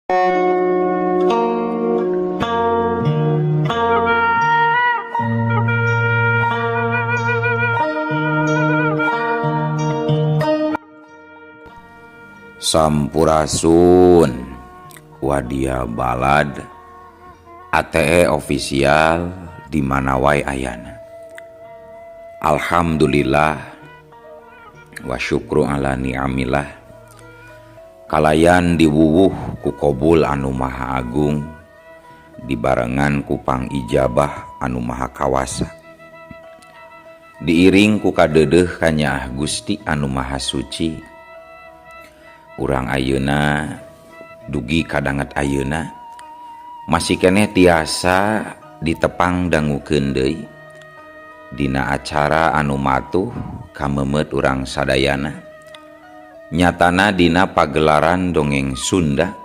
Sampurasun Wadia Balad ATE official di mana wae ayana. Alhamdulillah wa syukru ala ni'amillah kalayan diwuwuh ku kobul anu maha agung dibarengan ku pangijabah anu maha kawasa diiring ku kadeudeuh kanyaah Gusti anu maha suci. Urang ayeuna dugi kadanget ayeuna masih keneh tiasa ditepang dangukeun deui dina acara anu matuh kamemet urang sadayana nyatana dina pagelaran dongeng Sunda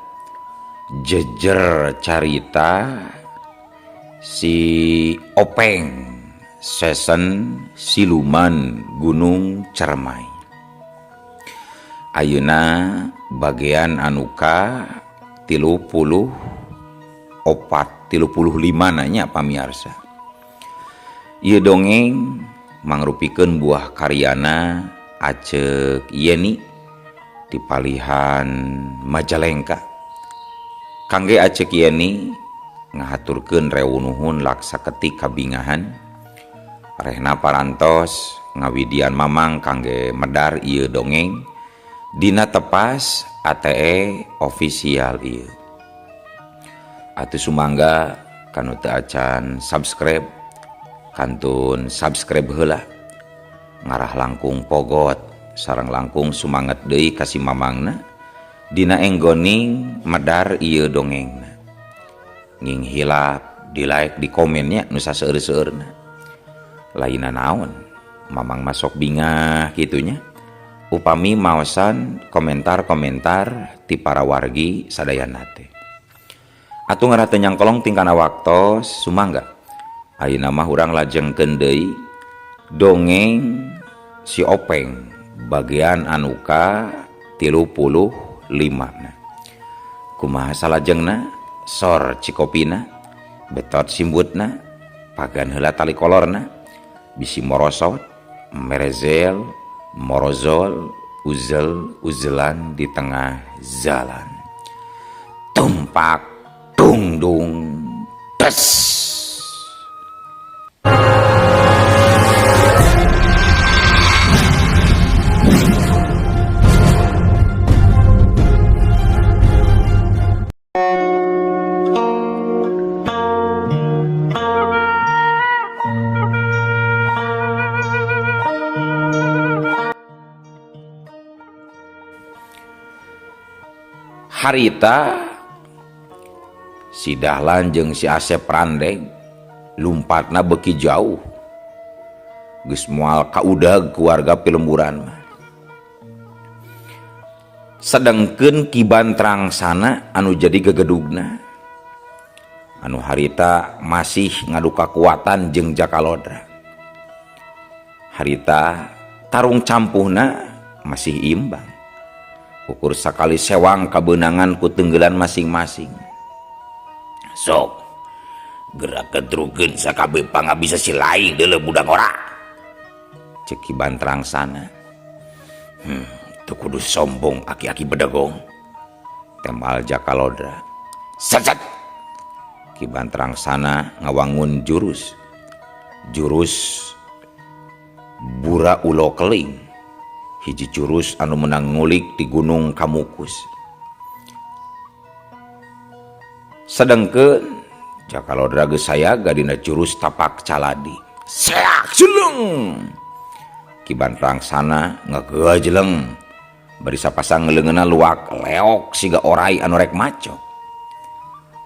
jejer carita si Openg season Siluman Gunung Cermai. Ayeuna bagian anuka 34 35 nanya pamiarsa. Ieu dongeng mangrupikeun buah karyana Acek Yeni di palihan Majalengka. Kangge Acek Yeni ngahaturkeun rewunuhun laksa ketik kabingahan rehna parantos ngawidian mamang kangge medar ieu dongeng dina tepas ATE official ieu. Atuh sumangga kanu teu acan subscribe kantun subscribe heula ngarah langkung pogot sareng langkung sumanget deui ka si mamangna dina enggoning medar ieu dongengna. Nging hilap di like di komennya nu saseueur-seueurna. Lainna naon mamang masok bingah kitunya upami maosan komentar-komentar ti para wargi sadayana teh. Atuh ngarah teu nyangkolong tingkana waktos sumangga ayeuna mah urang lajengkeun deui dongeng si Openg bagian anuka 35. Kumaha salajengna sor cikopina betot simbutna pagan heula tali kolorna bisi morosot merezel morozol uzel uzelan di tengah jalan tumpak tungdung tes. Harita si Dahlan jeung si Asep Randeg lumpatna beuki jauh geus moal kaudag keluarga pilemburan mah. Sedengkeun Ki Bantrangsana anu jadi gegedugna anu harita masih ngadu kakuatan jeung Jakalodra. Harita tarung campuhna masih imbang. Ukur sakali sewang kabeunangan ku tenggelan masing-masing. Sok gerak ketrukeun sakabeh pangabisa si lain deuleu budak ora. Cek Ki Bantrangsana. Teu kudu sombong aki-aki bedegong. Tembal Jakalodra. Sat-sat. Ki Bantrangsana ngawangun jurus. Jurus Bura Ulo Keling. Hiji jurus anu menang ngulik di Gunung Kamukus. Sedengkeun Jakalodra geus sayaga dina jurus tapak caladi. Seak jeleng. Ki Bantrangsana ngagejeleng bari sapasang leungeunna luak leok siga orai anu rek macok.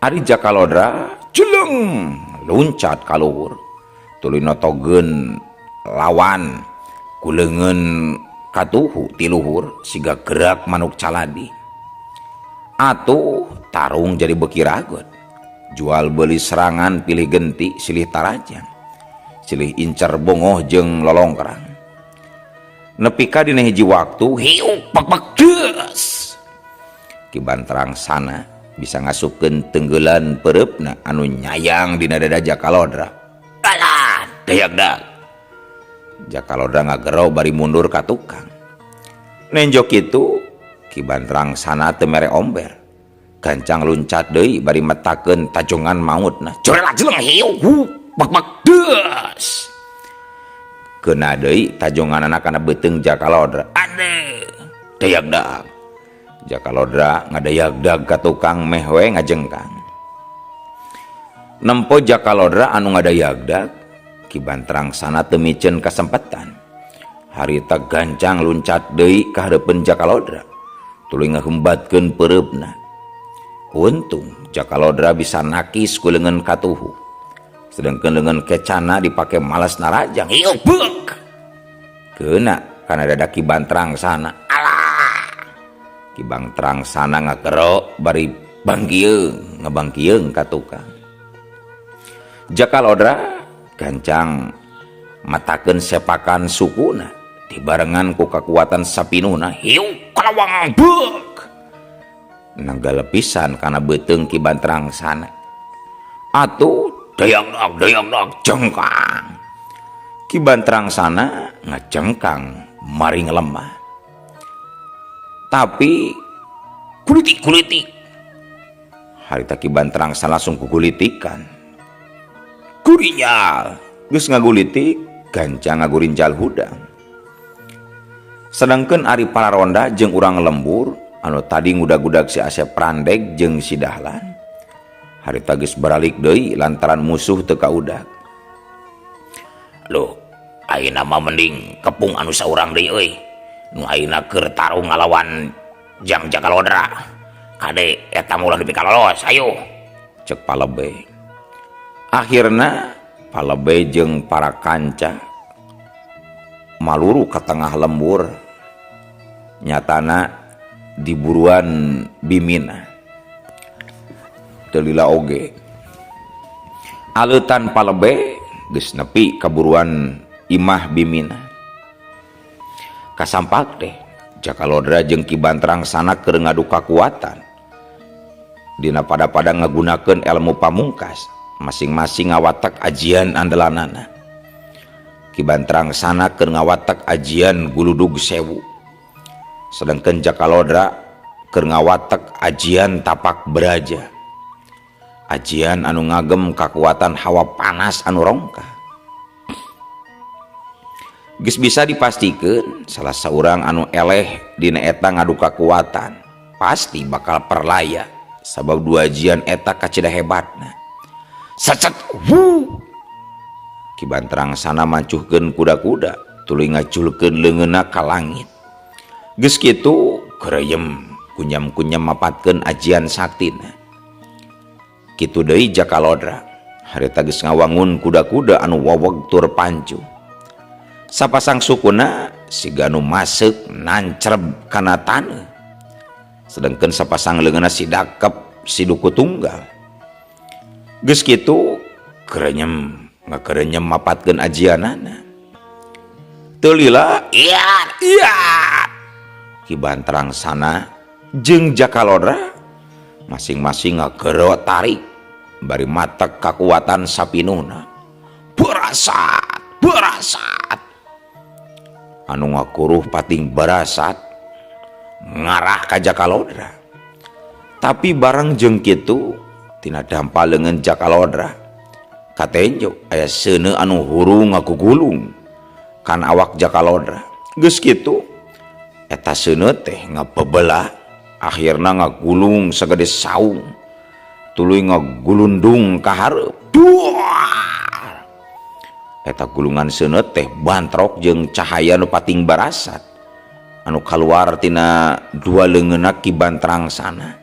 Ari Jakalodra jeleng luncat ka luhur tuluy notogeun lawan ku leungeun katuhu ti luhur siga gerak manuk caladi. Atuh tarung jadi beuki ragot. Jual beli serangan pilih genti silih tarajang silih incer bongoh jeung lolongkrang. Nepi ka dina hiji waktu hiuk pek pek deus. Ki Bantrangsana Bisa ngasupkeun tenggelan peureupna anu nyayang dina dada Jakalodra. Alah, dayagdag. Jakalodra ngagero bari mundur ka tukang. Nenjo kitu Ki Bantrang sana teu mere omber. Gancang luncat deui bari metakeun tajongan mautna. Jorela jeleng hiu bak bak des. Kena deui tajonganana kana beuteung Jakalodra. Ade, dayagdag. Jakalodra ngadayagdag ka tukang meh we ngajengkang. Nempo Jakalodra anu ngadayagdag, Ki Bantrang sana teu miceun kasempetan. Harita gancang luncat deui ka hareupeun Jakalodra, tuluy ngahembatkeun peureupna. Untung Jakalodra bisa nakis ku leungeun katuhu. Sedengkeun leungeun kecana dipake malas narajang. Ieu beuk. Keuna kana dada Ki Bantrang sana. Alah. Ki Bantrang sana ngagero bari bangkieung, ngabangkieung ka tukang. Jakalodra gancang matakeun sepakan sukuna dibarengan ku kakuatan sapinuhna. Hiu kalawang beuk. Nanggal pisan kana beuteung Ki Bantrang sana. Atuh dayang dayang jengkang. Ki Bantrang sana ngajengkang maring lemah. Tapi kulitik-kulitik. Harita Ki Bantrang sana langsung kugulitikan. Gurinyal geus ngagulitik gancang ngagurinjal hudang. Sedangkeun ari pararonda jeung urang lembur anu tadi ngudag-gudag si Asep Prandeg jeung si Dahlan. Harita geus baralik deui lantaran musuh teu kaudag. Loh, ayeuna mah mending kepung anu saurang deui euy. Nu ayeuna keur tarung ngalawan Jang Jakalodra. Kade eta mah ulah nepi ka lolos, ayo. Cek Palebe. Akhirna Palebe jeung para kanca maluru ka tengah lembur. Nyatana diburuan Bimina. Teu lila oge. Aleutan Palebe geus nepi kaburuan imah Bimina. Kasampak teh Jakalodra jeung Ki Bantrang sana keur ngadu kakuatan. Dina pada-pada ngagunakeun ilmu pamungkas, masing-masing ngawatak ajian andalanana. Ki Bantrang sana keur ngawatak ajian guludug sewu. Sedangkan Jakalodra keur ngawatak ajian tapak beraja. Ajian anu ngagem kakuatan hawa panas anu rongkah. Geus bisa dipastikeun salah saurang anu eleh dina eta ngadu kakuatan pasti bakal perlaya sabab dua ajian eta kacida hebatna. Sacet wu. Ki Bantrang sana mancuhkeun kuda-kuda tuluy ngajulkeun leungeunna ka langit. Geus kitu gereyem kunyam-kunyam mapatkeun ajian saktina. Kitu deui Jakalodra harita geus ngawangun kuda-kuda anu woweg tur pancu. Sapasang sukuna siga nu masek nancreb kana taneuh. Sedengkeun sapasang leungeunna si dakep si duku tunggal. Geus kitu gerenyem ngagerenyem mapatkeun ajianana. Teu lila iat iat. Ki Bantrang sana jeung Jakalodra masing-masing ngagero tarik bari matek kakuatan sapinuhna. Berasat, berasat. Anu ngakuruh pating barasat ngarah ka Jakalodra. Tapi bareng jeung kitu tina dampa leungeun Jakalodra katenjo aya seuneu anu hurung ngagugulung kan awak Jakalodra. Geus kitu eta seuneu teh ngabebelah akhirna ngagulung sagede saung tuluy ngagulundung ka hareup. Duar! Eta gulungan seuneu teh bantrok jeung cahaya nu pating barasat anu kaluar tina dua leungeunna Ki Bantrang sana.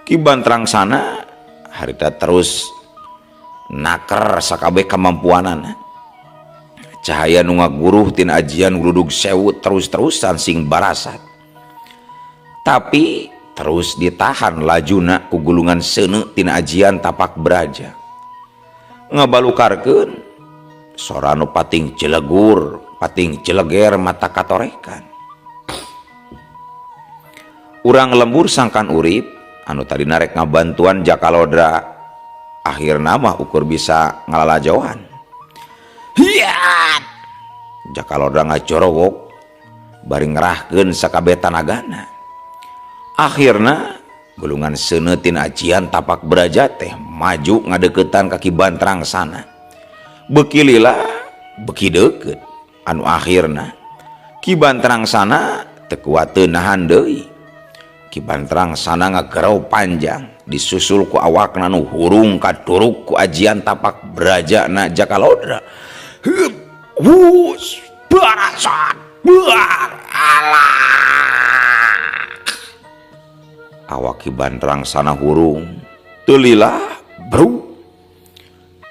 Ki Bantrang sana harita terus naker sakabeh kamampuanana. Cahaya nu ngaguruh tina ajian gludug sewu terus-terusan sing barasat. Tapi terus ditahan lajuna ku gulungan seuneu tina ajian tapak beraja. Ngabalukarkeun sora nu pating jelegur, pating jeleger mata katorekan. Urang lembur sangkan urip Anu tadina rek ngabantuan Jakalodra akhirna mah ukur bisa ngalalajoan. Hiat! Jakalodra ngajorowok bari ngerahkeun sakabeh tanagana. Akhirna gulungan seuneu tina ajian tapak braja teh maju ngadeukeutan ka Ki Bantrang sana. Beuki lila beuki deukeut anu akhirna Ki Bantrang sana teu kuat teu nahan deui. Ki Bantrang sana ngagerau panjang disusul ku awakna nu hurung kaduruk ku ajian tapak brajana Jakalodra. Heup, hus, barasat, buar, alah. Awak Ki Bantrang sana hurung, teu lila, bru.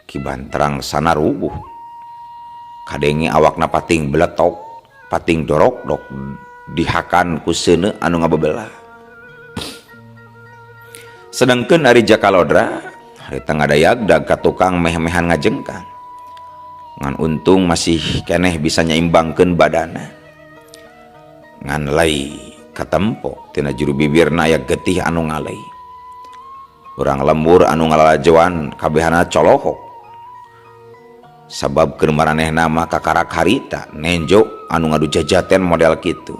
Ki Bantrang sana rubuh. Kadenge awakna pating beletok, pating dorok-dok dihakan ku seuneu anu ngabebelah. Sedangkeun ari Jakalodra harita ngadayagdag ka tukang meh-mehan ngajengkang. Ngan untung masih keneh bisa nyaimbangkeun badana. Ngan lai katempo tina juru bibirna aya getih anu ngalei. Urang lembur anu ngalalajoan kabehana colohok. Sabab keur maranehna mah kakarak harita nenjo anu ngadu jajaten model kitu.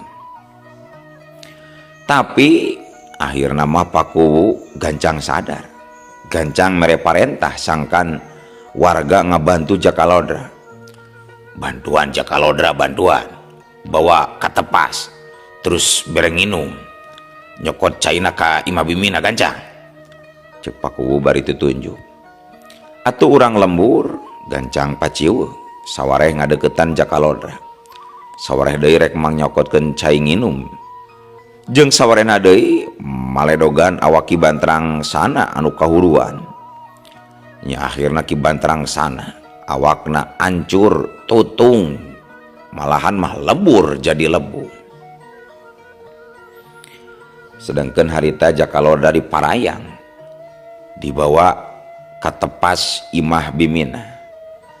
Tapi akhirna mah Pakuwu gancang sadar. Gancang mere parentah sangkan warga ngabantu Jakalodra. Bantuan Jakalodra, bantuan. Bawa katepas, terus bere nginum. Nyokot caina ka imah bimina gancang. Cek Pakuwu bari tutunjuk. Atuh urang lembur gancang paciweuh sawareh ngadeukeutan Jakalodra. Sawareh deui rek mangnyokotkeun cai nginum. Jeung sawarehna deui maledogan awak Ki Bantrang sana anu kahuruan. Nya akhirna Ki Bantrang sana awakna ancur tutung malahan mah lebur jadi lebu. Sedangkan harita Jakalodra di Parayang dibawa ka tepas imah bimina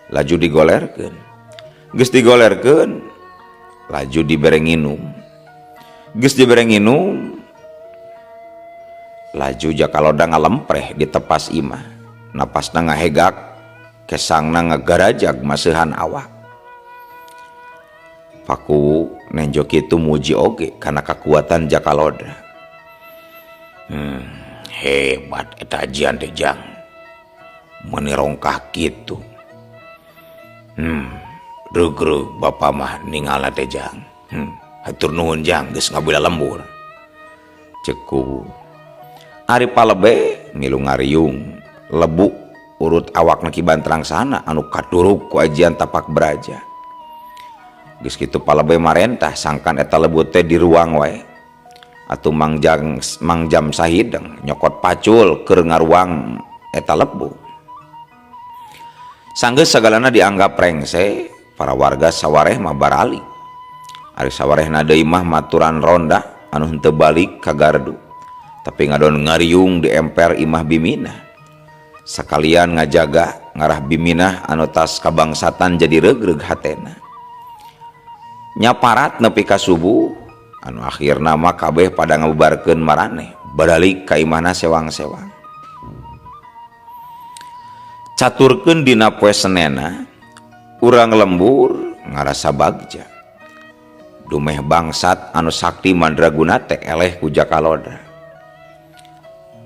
laju digolerkeun. Geus digolerkeun laju dibere nginum. Geus dibere nginum laju Jakalodra ngalempreh di tepas imah. Napasna ngahegak, kesangna ngagarajag maseuhan awak. Paku nenjo kitu muji oge kana kakuatan Jakalodra. Hebat eta ajian teh jang. Meuni rongkah kitu. Regreg bapa mah ningalna teh jang. Hatur nuhun jang geus ngabila lembur. Cek kuwu. Ari palebe milu ngariung lebu urut awakna Ki Bantrang sana anu kaduruk ku ajian tapak braja. Geus kitu palebe marentah sangkan eta lebu teh di ruang wae. Atuh mangjam sahideng nyokot pacul keur ngaruang eta lebu. Sanggeus sagalana dianggap rengse, para warga sawareh mah barali. Ari sawarehna deui mah maturan ronda anu henteu balik ka gardu. Tapi ngadon ngariung di emper imah bimina. Sakalian ngajaga ngarah biminah anu tas kabangsatan jadi regreg hatena. Nyaparat nepi ka subuh anu akhirna mah kabeh pada ngabubarkeun maraneh baralik ka imahna sewang-sewang. Caturkeun dina poe Senena urang lembur ngarasa bagja. Dumeh bangsat anu sakti mandraguna teh eleh ku Jakalodra.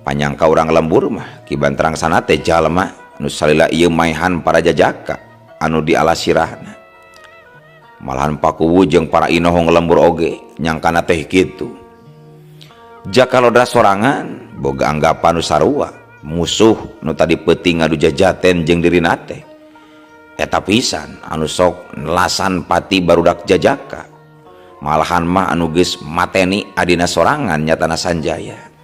Panyangka urang lembur mah Ki Bantrang sana teh jalma nu salila ieu maehan para jajaka anu dialasirahna. Malahan Pakuwu jeung para inohong lembur oge nyangkana teh kitu. Jakalodra sorangan boga anggapan nu sarua musuh nu tadi peuting ngadu jajaten jeung dirina teh. Eta pisan anu sok nelasan pati barudak jajaka. Malahan mah anu geus mateni adina sorangan nyatana Sanjaya.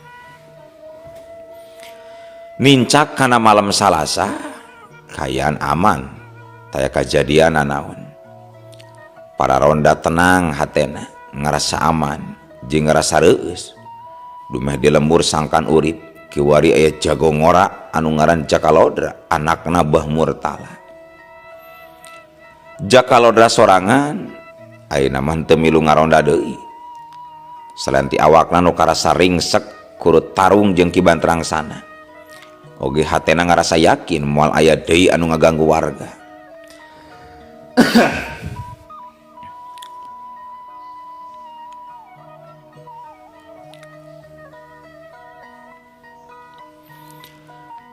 Nincak kana malam Salasa kayaan aman taya kajadian nanaon. Para ronda tenang hatena ngarasa aman jeung ngarasa reueus. Dumeh di lembur sangkan urip kiwari aya jago ngora anu ngaran Jakalodra anakna Bah Murtala. Jakalodra sorangan ayeuna mah teu milu ngaronda deui. Salanti awakna nu karasa ringsek Kurut tarung jeung Ki Bantrangsana. Oge hatena ngarasa yakin moal aya deui anu ngaganggu warga.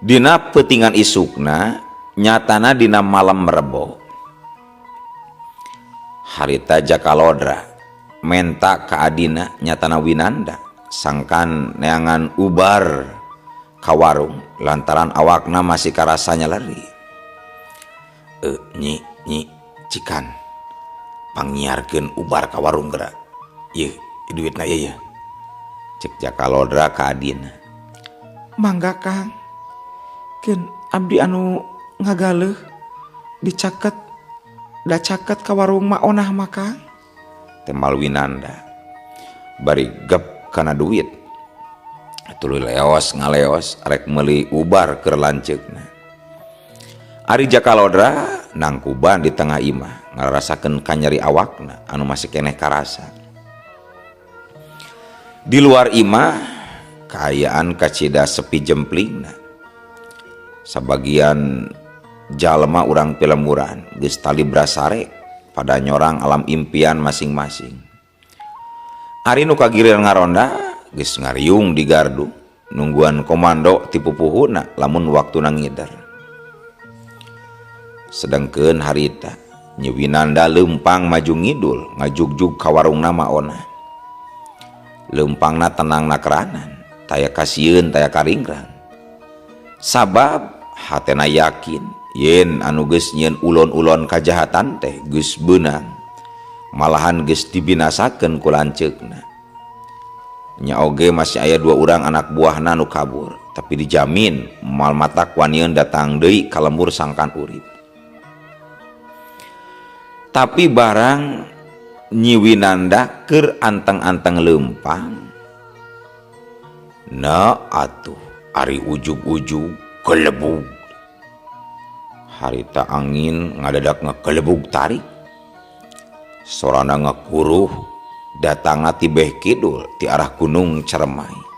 Dina peutingan isukna nyatana dina malam Rebo. Harita Jakalodra menta ka adina nyatana Winanda sangkan neangan ubar ka warung lantaran awakna masih karasa nyaleri. Nyi nyi cikan pangnyiarkeun ubar ka warung geura. Yeuh duitna ieu yeuh. Cek Jakalodra ka adina. Mangga Kang. Keun abdi anu ngagaleuh dicaket da caket ka warung ma onah mah Kang. Temal Winanda bari gep kana duit. Tuluy leos ngaleos rek meuli ubar keur lanceukna. Ari Jakalodra nangkuban di tengah imah ngarasakeun kanyeri awakna anu masih keneh karasa. Di luar imah kaayaan kacida sepi jemplingna. Sabagian jalma urang pilemburan geus talibra sare pada nyorang alam impian masing-masing. Ari nu kagirir ngaronda geus ngariung di gardu nungguan komando ti pupuhuna lamun waktuna ngider. Sedengkeun harita Nyi Winanda leumpang maju ngidul ngajugjug ka warungna maona. Leumpangna tenang nakeranan, taya kasieun taya karingkrang. Sabab hatena yakin yen anu geus nyieun ulon-ulon kajahatan teh geus beunang, malahan geus dibinasakeun ku lanceukna. Nya oge masih aya dua urang anak buahna nu kabur, tapi dijamin moal matak wanian datang deui ka lembur sangkan urip. Tapi barang Nyi Winanda keur anteng-anteng leumpang, na atuh ari ujug-ujug kelebug. Harita angin ngadadak ngekelebug tarik, sorana ngekuruh datangna ti beh kidul ti arah Gunung Ceremai.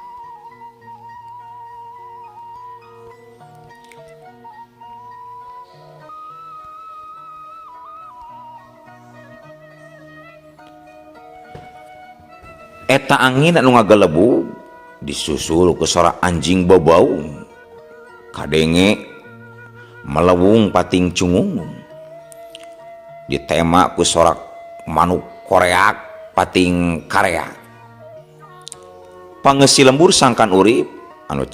Eta angin anu ngagelebug disusul ku sora anjing babaung, kadenge melewung pating cungungung, ditema ku sorak manuk koreak pating kareak. Pangeusi lembur sangkan urip anu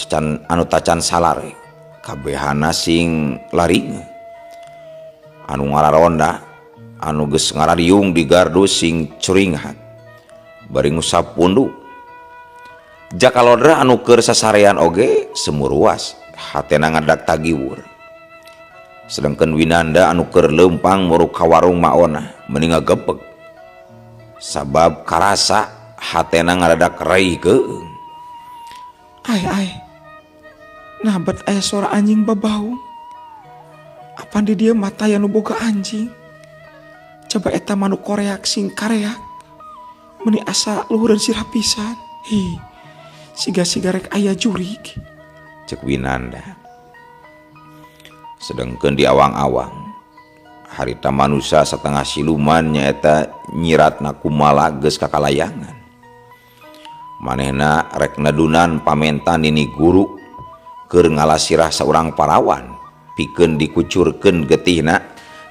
tacan salare kabehana sing laringe. Anu ngararonda anu geus ngarariung di gardu sing curinghat bari ngusap pundu. Jakalodra anu keur sasarean oge semuruas hatena ngadak tagiwur. Sedengkeun Winanda anu keur leumpang muruk ka warung maona meni ngagebeg sabab karasa hatena ngadadak reih keueung. Ai ai, nah bet aya suara anjing babaung. Apan di dieu mah taya nu boga anjing. Coba eta manuk koreak sing kareak meni asa luhureun sirah pisan. Hi, siga-siga rek aya jurig. Cek Winanda. Sedengkeun di awang-awang harita manusia setengah siluman nyaeta nyiratna kumala geus kakalayangan. Manehna rek nedunan pamentan nini guru keur ngalasirah saurang parawan pikeun dikucurkeun getihna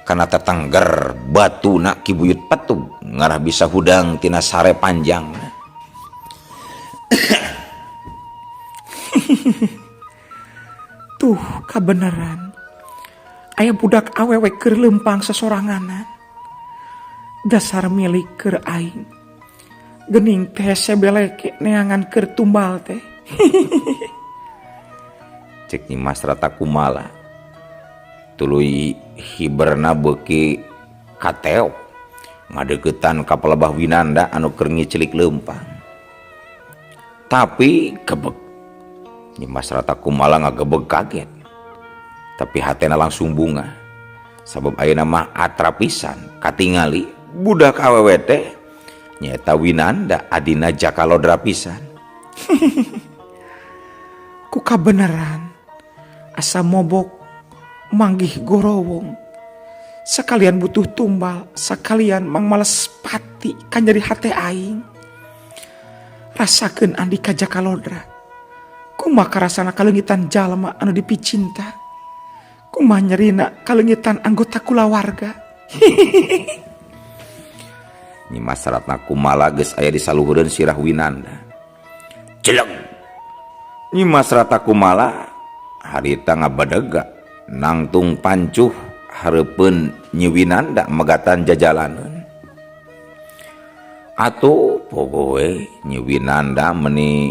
kana tetengger batuna Ki Buyut Petug ngarah bisa hudang tina sare panjangna. Tuh kabeneran aya budak awewe keur leumpang sasoranganan. Dasar milik keur aing. Gening teh sebeleke neangan keur tumbal teh. Cek Nyi Mas Rata Kumala. Tuluy hiberna beuki kateok ngadeukeutan ka pelebah Winanda anu keur ngicilik leumpang. Tapi gebeg. Nyi Mas Rata Kumala ngagebeg kaget. Tapi hatena langsung bunga. Sabab ayeuna mah atrap pisan katingali budak awewe teh nyaeta Winanda adina Jakalodra pisan. Ku kabeneran asa mobok manggih gorowong. Sakalian butuh tumbal, sakalian mangmales pati kan nyeri hate aing. Rasakeun Andika Jakalodra. Kumaha karasana kaleungitan jalma anu dipicinta. Kumaha nyerina kaleungitan anggota kulawarga. Nyimas Ratna Kumala geus aya di saluhureun sirah Winanda. Jeleng. Nyimas Ratna Kumala harita ngabadega nangtung pancuh hareupeun Nyi Winanda megatan jajalaneun. Atuh pogo we Nyi Winanda meni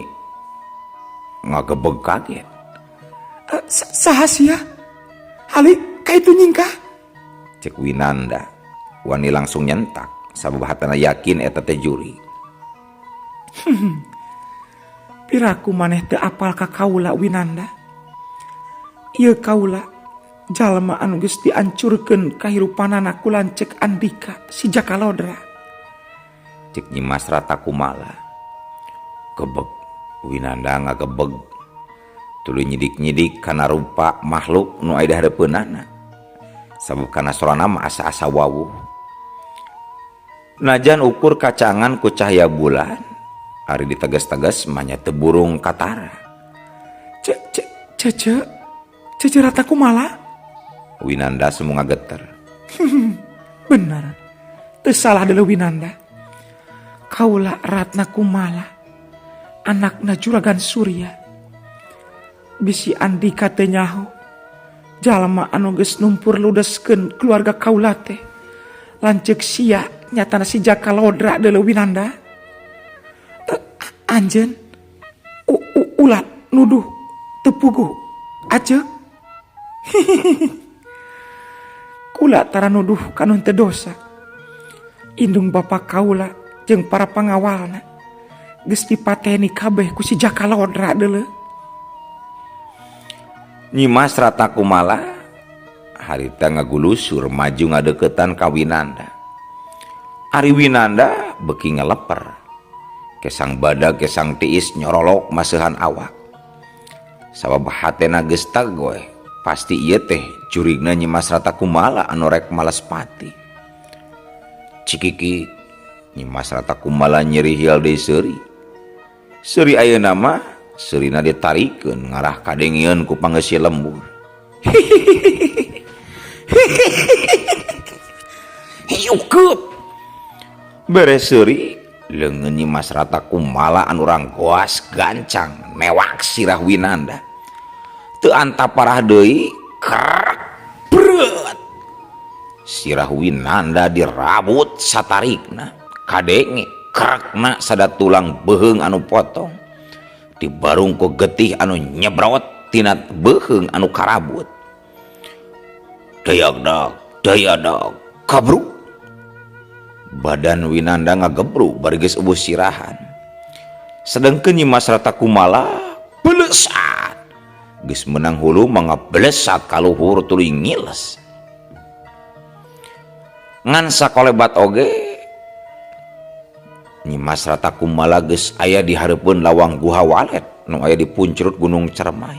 ngagebeg kaget. Saha sia? Hali ka itu nyingkah? Cek Winanda wani langsung nyentak sabab hatena yakin eta teh juri. Piraku maneh teu apal ka kaula Winanda. Ieu kaula jalma anu geus diancurkeun kahirupanana ku lanceuk Andika si Jakalodra. Cek Nyimas Rata Kumala. Gebeg Winanda ngagebeg tuluy nyidik-nyidik kana rupa makhluk nu aya di hareupeunana. Sabab kana sorana mah asa-asa wawuh. Najan ukur kacangan ku cahaya bulan, ari ditegas-tegas mah nya teu burung katara. Cece, Cece Rata Kumala? Winanda semu ngageter. Bener, teu salah deuleu Winanda. Kaula Ratna Kumala, anakna Juragan Surya. Bisi Andika teu nyaho, jalma anu geus numpur ludeskeun keluarga kaula teh. Lanceuk sia nyatana si Jakalodra deuleu Winanda. Anjeun ulah nuduh teu puguh aceuk. Kula tara nuduh kanu teu dosa. Indung bapa kaula jeung para pangawalna geus dipateni kabeh ku si Jakalodra deuleu. Nyimas Rata Kumala harita ngagulusur maju ngadeukeutan ka Winanda. Ari Winanda beuki ngeleper. Kesang badag kesang tiis nyorolok maseuhan awak. Sabab hatena geus tagoe, pasti ieu teh jurigna Nyimas Rata Kumala anu rek males pati. Cikiki Nyimas Rata Kumala nyeri hial deui seuri. Seuri ayeuna mah seurina ditarikeun ngarah kadengieun ku pangeusi lembur. Hiukeup. Beres seuri leungeun Nyimas Rata Kumala anu ranggoas gancang newak sirah Winanda. Teu antap parah deui krek breuet. Sirah Winanda dirabut satarikna kadenge krekna sada tulang beuheung anu potong. Dibarung ku getih anu nyebrot tina beuheung anu karabut. Dayagdag dayadag kabruk. Badan Winanda ngagebruk bari geus eueuh sirahan. Sedengkeun Nyimas Rata Kumala belesat. Geus meunang hulu mah ngabelesat ka luhur tuluy ngiles. Ngan sakolebat oge Nyimas Rata Kumala geus aya di hareupeun lawang Guha Walet nu aya di puncrut Gunung Cermai.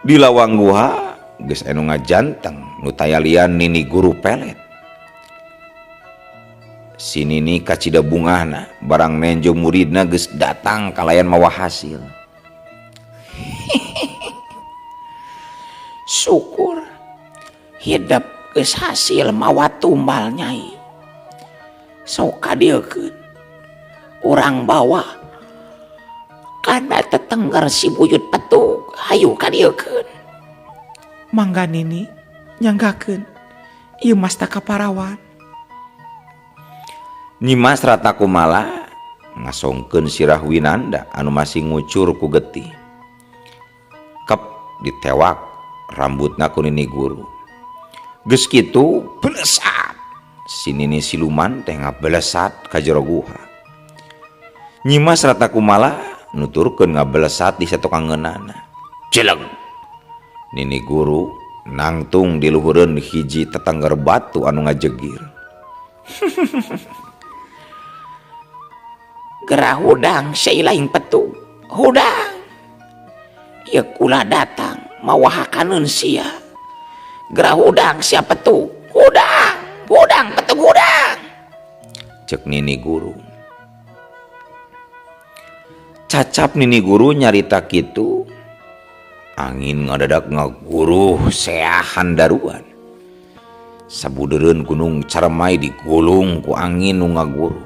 Di lawang guha geus aya nu ngajanteng nu tayalian nini guru pelet. Si nini kacida bungahna barang nenjo muridna geus datang kalayan mawa hasil. Syukur hidep geus hasil mawa tumbal nyai. Sok kadieukeun urang bawa kana tetengger si buyut petuk, hayu kadieukeun. Mangga nini nyanggakeun ieu mas ta kaparawan. Nyimas Rata Kumala ngasongkeun sirah Winanda anu masih ngucur ku getih. Kep ditewak rambutna ku nini guru. Geus kitu belesat. Si nini siluman teh ngabelesat ka jero guha. Nyimas Rata Kumala nuturkeun ngabelesat di satokangeunana. Jeleng. Nini guru nangtung di luhureun hiji tetangger batu anu ngajegir. Gerah hudang seilaing petung. Hudang. Ieu kula datang mawa hakaneun sia. Gerah hudang sia petuk. Hudang, hudang petuk hudang. Cek nini guru. Cacap nini guru nyarita kitu, angin ngadadak ngaguruh seahan daruan. Sabudeureun Gunung Caremai digulung ku angin nu ngaguruh.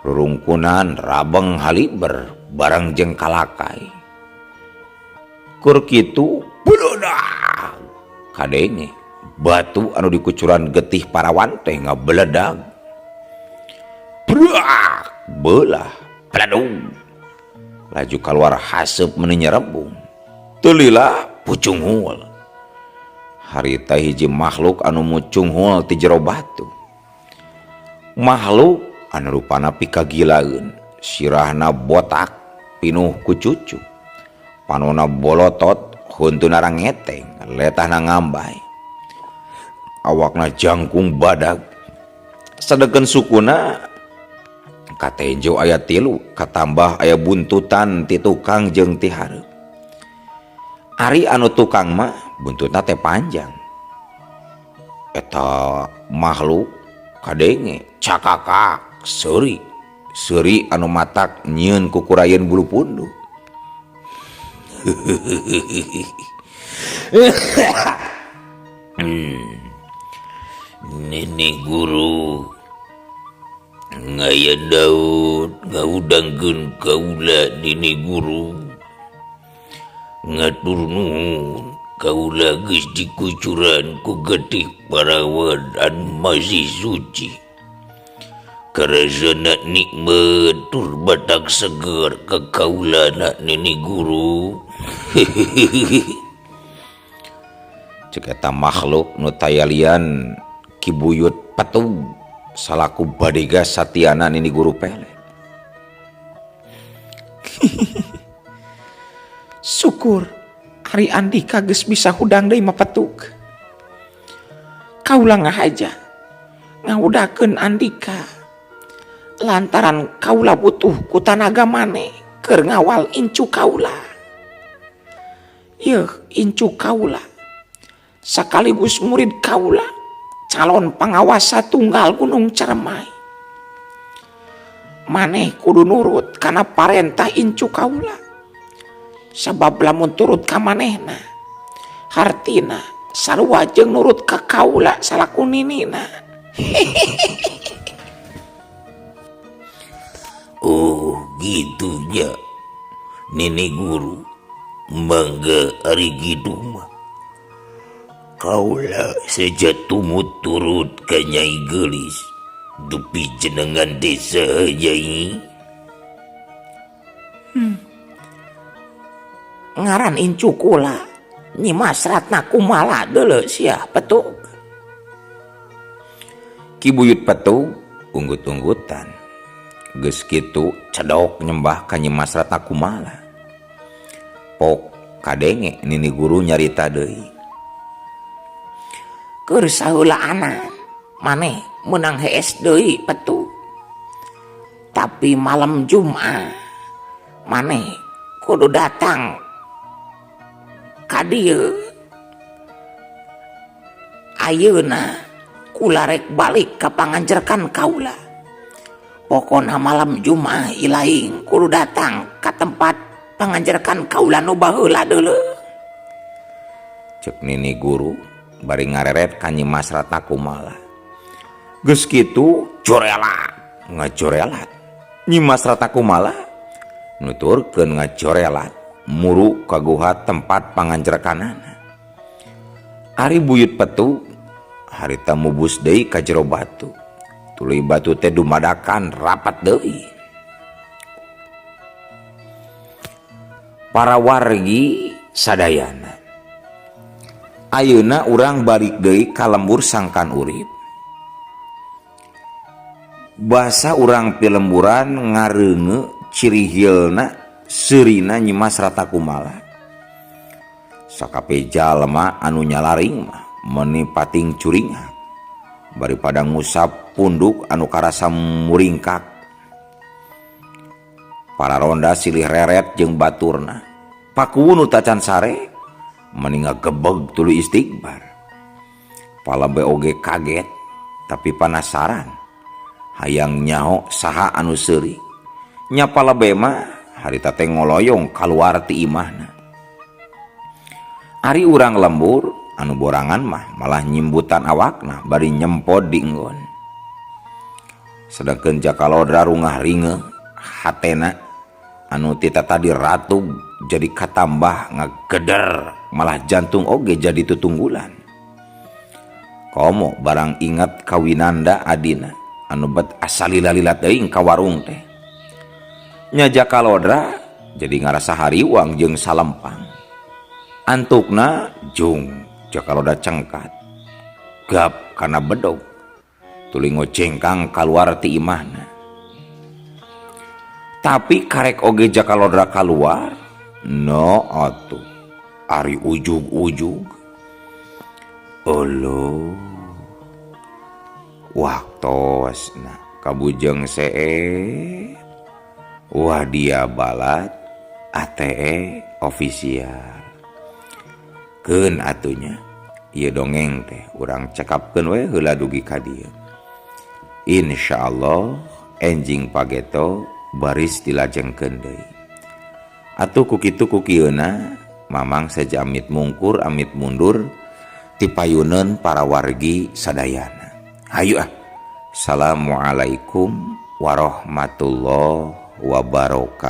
Rurungkunan rabeng haliber bareng jeung kalakai. Keur kitu beledag kadenge batu anu dikucuran getih parawan teh ngabeledag. Brak belah peladung. Laju kaluar haseup meuni nyerebung. Teu lila pucunghul. Harita hiji makhluk anu mucunghul ti jero batu. Makhluk anu rupana pikagilaeun, sirahna botak pinuh ku cucu. Panona bolotot, huntuna rangeteng, letahna ngambay. Awakna jangkung badag. Sadeken sukuna katenjo aya tilu, katambah aya buntutan ti tukang jeung ti hareup. Ari anu tukang mah buntutna teh panjang. Eta makhluk kadenge cakakak seuri, seuri anu matak nyieun kukurayeun bulu punduk. Nini guru ngaya daun ngahudangkeun kaula nini guru. Ngatur nuhun kaula geus dikucuran ku getih parawan anu masih suci. Karasana nikmat tur batak seger ka kaula na nini guru. Cek eta makhluk nu tayalian Ki Buyut Petug salaku badega satiana nini guru pelet. Syukur ari Andika geus bisa hudang deui mah petuk. Kaula ngahaja ngahudakeun Andika lantaran kaula butuh ku tanaga maneh keur ngawal incu kaula. Yeuh incu kaula sakaligus murid kaula calon pangawasa tunggal Gunung Ceremai. Maneh kudu nurut kana parentah incu kaula. Sabab lamun turut ka manehna hartina sarua jeung nurut ka kaula salaku ninina. Oh gitunya nini guru, mangga ari gitu mah. Kaula seja tumut turut ka Nyai Geulis dupi jenengan desa Nyai. Ngaran incu kula Nyi Mas Ratna Kumala deuleu sia petuk. Ki Buyut Petug unggut-unggutan. Geus kitu cedok nyembah ka Nyi Mas Ratna Kumala. Pok kadenge nini guru nyarita deui. Keur saheulaanan maneh meunang hees deui petuk. Tapi malam Jumat maneh kudu datang ka dieu. Ayeuna kula rek balik ka panganjerkan kaula. Pokona malam Jumat ilaing kudu datang ka tempat panganjerkan kaula nu baheula deuleu. Cek nini guru bari ngareret ka Nyi Mas Ratna Kumala. Geus kitu jorelat ngajorelat. Nyi Mas Ratna Kumala nuturkeun ngajorelat muru ka guha tempat panganjerkanana. Ari Buyut Petu harita mubus deui ka jero batu. Tuluy batu teh dumadakan rapat deui. Para wargi sadayana. Ayeuna urang balik deui ka lembur sangkan urip. Basa urang pilemburan ngareunge cirihilna seurina Nyi Mas Ratna Kumala. Sakape jalma anu nyalaring mah meuni pating curingak. Bari pada ngusap punduk anu karasa muringkak. Para ronda silih reret jeung baturna. Pakuwu nu tacan sare meni ngagebeg tuluy istighfar. Palabe oge kaget tapi panasaran hayang nyaho saha anu seuri. Nya palabe mah harita teh ngoloyong kaluar ti imahna. Ari urang lembur anu borangan mah malah nyimbutan awakna bari nyempod di enggon. Sedangkeun Jakalodra rungah ringe hatena anu tita tadi ratug jadi katambah ngageder malah jantung oge jadi tutunggulan. Komo barang ingat kawinanda adina anu bet asalila-lila teuing ka warung teh. Nya Jakalodra jadi ngarasa hariwang jeung salempang. Antukna jung Jakalodra cengkat gap kana bedog tuluy ngocengkang kaluar ti imahna. Tapi karek oge Jakalodra kaluar no atuh ari ujug-ujug Olo waktosna kabujeng seep wah dia balat ATE official keun atunya ieu dongeng teh urang cekapkeun we heula dugi ka dieu. Insyaallah enjing pageto baris dilajengkeun deui. Atuh ku kitu ku kieuna Mamang seja amit mungkur amit mundur tipayuneun para wargi sadayana. Hayu ah. Assalamualaikum warahmatullahi wabarakatuh.